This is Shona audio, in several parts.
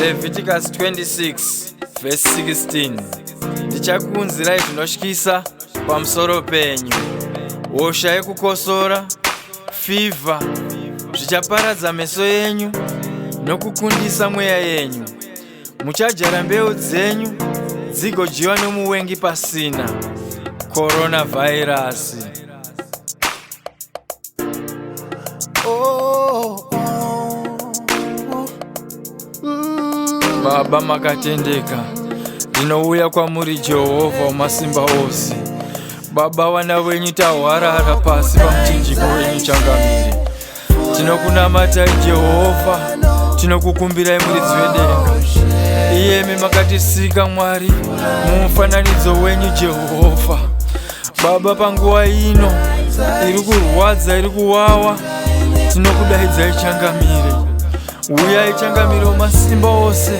Leviticus 26 verse 16 Ndichakuunzirai zvinotyisa pamusoro penyu, hosha yekukosora, fivha, zvichaparadza meso enyu nokukundisa mweya yenyu. Muchadyara mbeu dzenyu dzigodyiwa nomuwengi pasina. Coronavirus. Baba makatendeka, ndinouya kwamuri Jehovha wamasimba ose. Baba, vana venyu tahwarara pasi pamuchinjiko wenyu changamire. Tinokunamatai Jehovha, tinokukumbirai muridzi wedenga. Iyemi makatisika Mwari mumufananidzo wenyu Jehovha. Baba, panguva ino iri kurwadza, iri kuwawa, tinokudaidzai changamire. Uyai changamire wemasimba ose,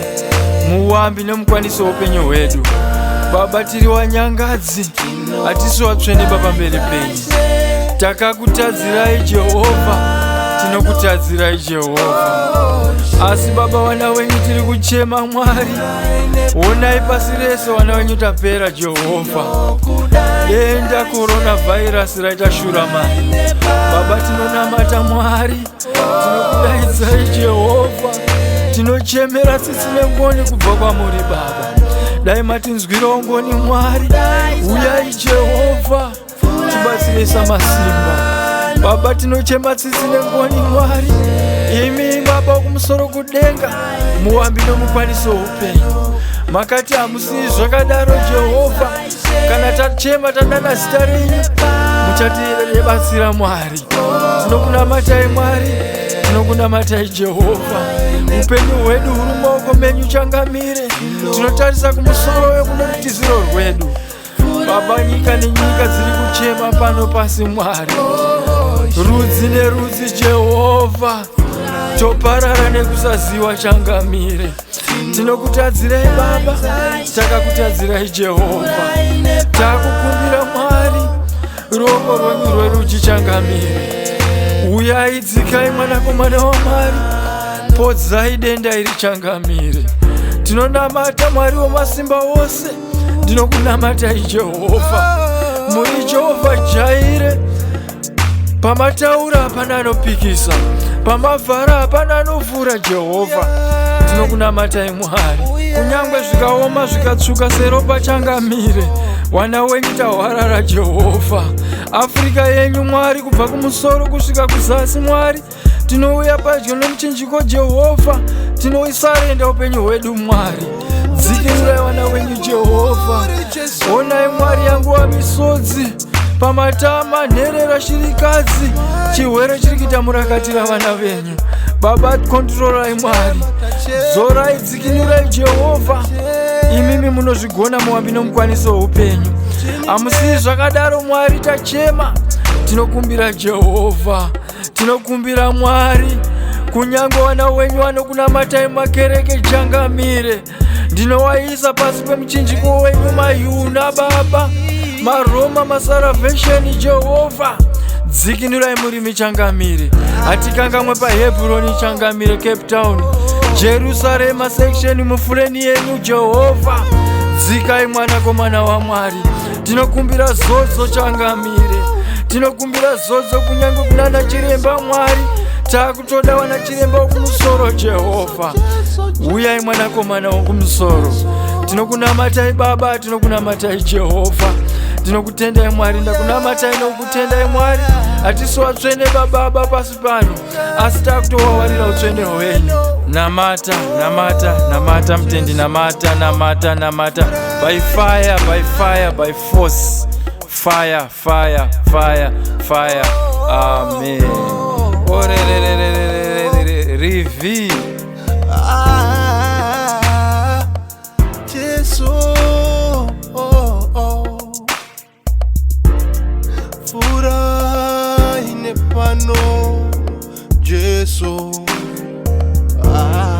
muwambi nemukwanisi weupenyu hwedu. Baba, tiri wanyangadzi, hatisi watsvene pamberi penyu. Takakutadzirai Jehovha, tinokutadzirai Jehovha. Asi Baba, vana wenyu tiri kuchema Mwari, onai pasi rese vana wenyu tapera Jehovha. Denda coronavirus raita shura mari. Baba, tinonamata Mwari, tinokudaidzai Jehovha, tinochemera tsitsi nengoni kubva kwamuri Baba. Dai matinzwirawo ngoni Mwari, uyai Jehovha tibatsire samasimba. Baba, tinochema tsitsi nengoni Mwari, imi Baba kumusoro kudenga, muwambi nomukwaniso weupenyu. Makati hamusii zvakadaro Jehovha, kana tachema tadana zita renyu muchatibatsira Mwari. Tinokunamatai Mwari, tinokunamatai Jehovha. Upenyu hwedu huri mumaoko menyu changamire. Tinotarisa kumusoro wekune rutiziro rwedu. Baba, nyika nenyika dziri kuchema pano pasi Mwari, rudzi nerudzi Jehovha, toparara nekusaziwa changamire. Tinokutadzirai Baba, takakutadzirai Jehovha, takukumbira Mwari ruoko rwenyu rwerudyi changamire. Uyai, dzikai mwanakomana waMwari, podzai denda iri changamire. Tinonamata Mwari wemasimba ose, ndinokunamatai Jehovha, muri Jehovha Jaire. Pamataura hapana anopikisa, pamavhara hapana anovhura Jehovha. Tinokunamatai Mwari, kunyangwe zvikaoma zvikatsvuka seropa changamire, wana wenyu tahwarara Jehovha. Afrika yenyu Mwari, kubva kumusoro kusvika kuzasi Mwari, tinouya padyo nomuchinjiko Jehovha, tinoisarenda upenyu hwedu Mwari. Dzikinurai wana wenyu Jehovha. Onai Mwari yangu wamisodzi pamatama, nherera, shirikadzi, chirwere chiri kuita murakatira vana venyu. Baba, kontrorai Mwari, zorai, dzikinurai Jehovha. Imimi munozvigona, muwambi nomukwaniso weupenyu. Hamusii zvakadaro Mwari, tachema, tinokumbira Jehovha, tinokumbira Mwari, kunyange vana wenyu vanokunamatai makereke changamire, ndinowaisa pasi pemuchinjiko wenyu. Mayuna Baba, Maroma, maSalvation Jehovha, dzikinurai murimi changamire. Hatikangamwe paHebroni changamire, Cape Town, Jerusarema section, mufureni yenyu Jehovha, dzikai mwanakomana waMwari. Tinokumbira zodzo changamire, tinokumbira zodzo kunyange kunana chiremba Mwari, takutoda wana chiremba wokumusoro Jehovha. Uyai mwanakomana wokumusoro. Tinokunamatai Baba, tinokunamatai Jehovha, tinokutendai Mwari. Ndakunamatai nokutendai Mwari. Hatisi watsvene bababa pasi pano, asi takutowawarira utsvene hwenyu. Namata, namata, namata mutendi, namata, namata, namata by fire, by fire, by force, fire, fire, fire, fire, amen. Orerererererere rivi. Ah, Jesu, oh, oh. Pfuurai nepano Jesu. Ah.